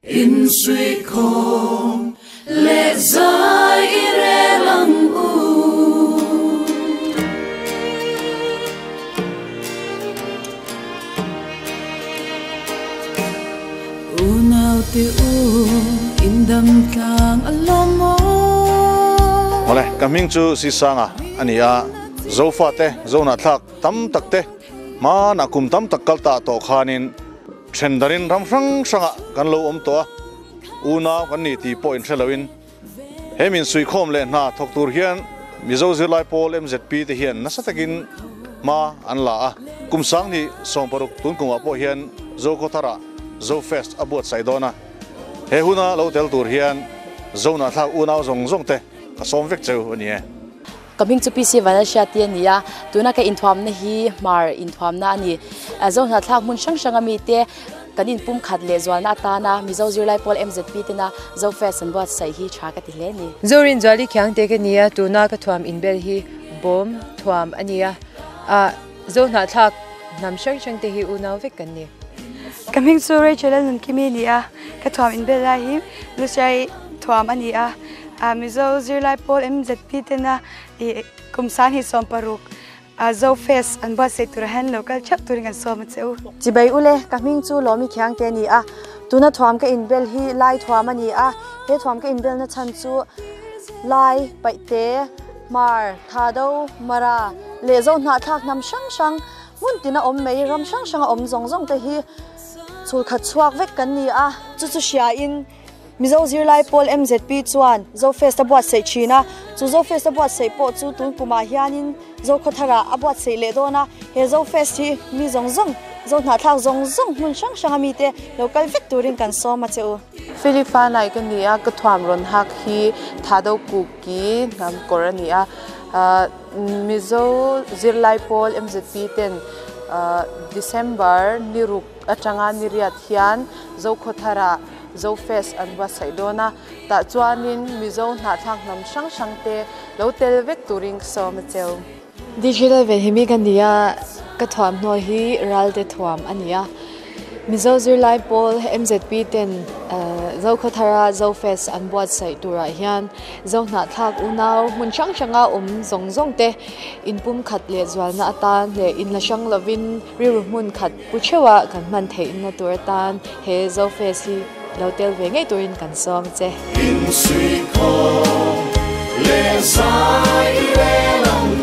Insuihkhawm leh zai i rel ang u. Unaute u, in dam tlang a lawm maw? Awle, ka hming chu Sisanga a ni a, Zofate, Zohnahthlak tam tak te hmanah kum tam tak kal ta tawh khanin then darin ram hrang hrangah kan lo awm tawh a, unau kan ni tih pawh inhre loin he min suihkhawm leh hna thawk tur hian Mizo zirlai pawl MZP te hian nasa takin hma an la a, kum 2016 tun kumah pawh hian Zokhawtharah Zofest a buatsaih dawn a, he huna lo tel tur hian Zohnahthlak unau zawng zawng te ka sawm vek cheu a ni e. Ka hming chu PC Vanlalhriati a ni a, tuna ka inthuamna hi Hmar inthuamna a ni. Zohnahthlak hmun hrang hranga mite kan inpum khat leh zualna atana Mizo zirlai pawl MZP tena Zofest an buatsaih hi tha ka ti hle a ni. Zorinzuali Khiangte ka ni a, tuna ka thuam inbel hi bawm thuam a ni a, Zohnahthlak hnam hrang hrang te hi unau vek kan ni. Ka hming chu Rachel Lalnunkimi a ni a, ka thuam inbel lai hi Lushai thuam a ni a. Mizo zirlai pawl MZP tena kum 2016 Zofest an buatsaih turah hian lo kal theuh turin kan sawm a che u. Chibai ule, ka hming chu Lawmi Khiangte a ni a, tuna thuam ka inbel hi Lai thuam a ni a, he thuam ka inbelna chhan chu Lai, Paihte, Hmar, Thado, Mara leh Zohnahthlak hnam hrang hrang hmun tina awm mai ram hrang hranga awm zawng zawng te hi chhulkhat chhuak vek kan ni a, chu chu hriain Mizo zirlai pawl MZP chuan Zofest a buatsaih thin a, chu Zofest a buatsaih pawh chu tun kumah hianin Zokhawtharah a buatsaih leh dawn a, he Zofest hi mi zawng zawng, Zohnahthlak zawng zawng hmun hrang hranga mite lo kal vek turin kan sawm a che u. Philip Fanai ka ni a, ka thuam rawn hak hi Thado Kuki hnam kawr a ni a, Mizo zirlai pawl MZP ten December ni ruk atanga ni riat hian Zokhawtharah Zofest an buatsaih dawn a, tah chuanin Mizo hnahthlak hnam hrang hrang te lo tel vek turin ka sawm a cheu. Digital ve himi ka ni a, ka thuamhnaw hi Ralte thuam a ni a. Mizo zirlai pawl MZP ten Zokhawthara Zofest an buatsaih turah hian Zohnahthlak unau hmun hrang hranga awm zawng zawng te inpumkhat leh zualna atan leh inla hrang lovin rilru hmun khat Pu Theuha kan hman theihna tur atan he Zofest hi lo tel ve ngei turin kan sawm che. Insuihkhawm leh zai i rel ang.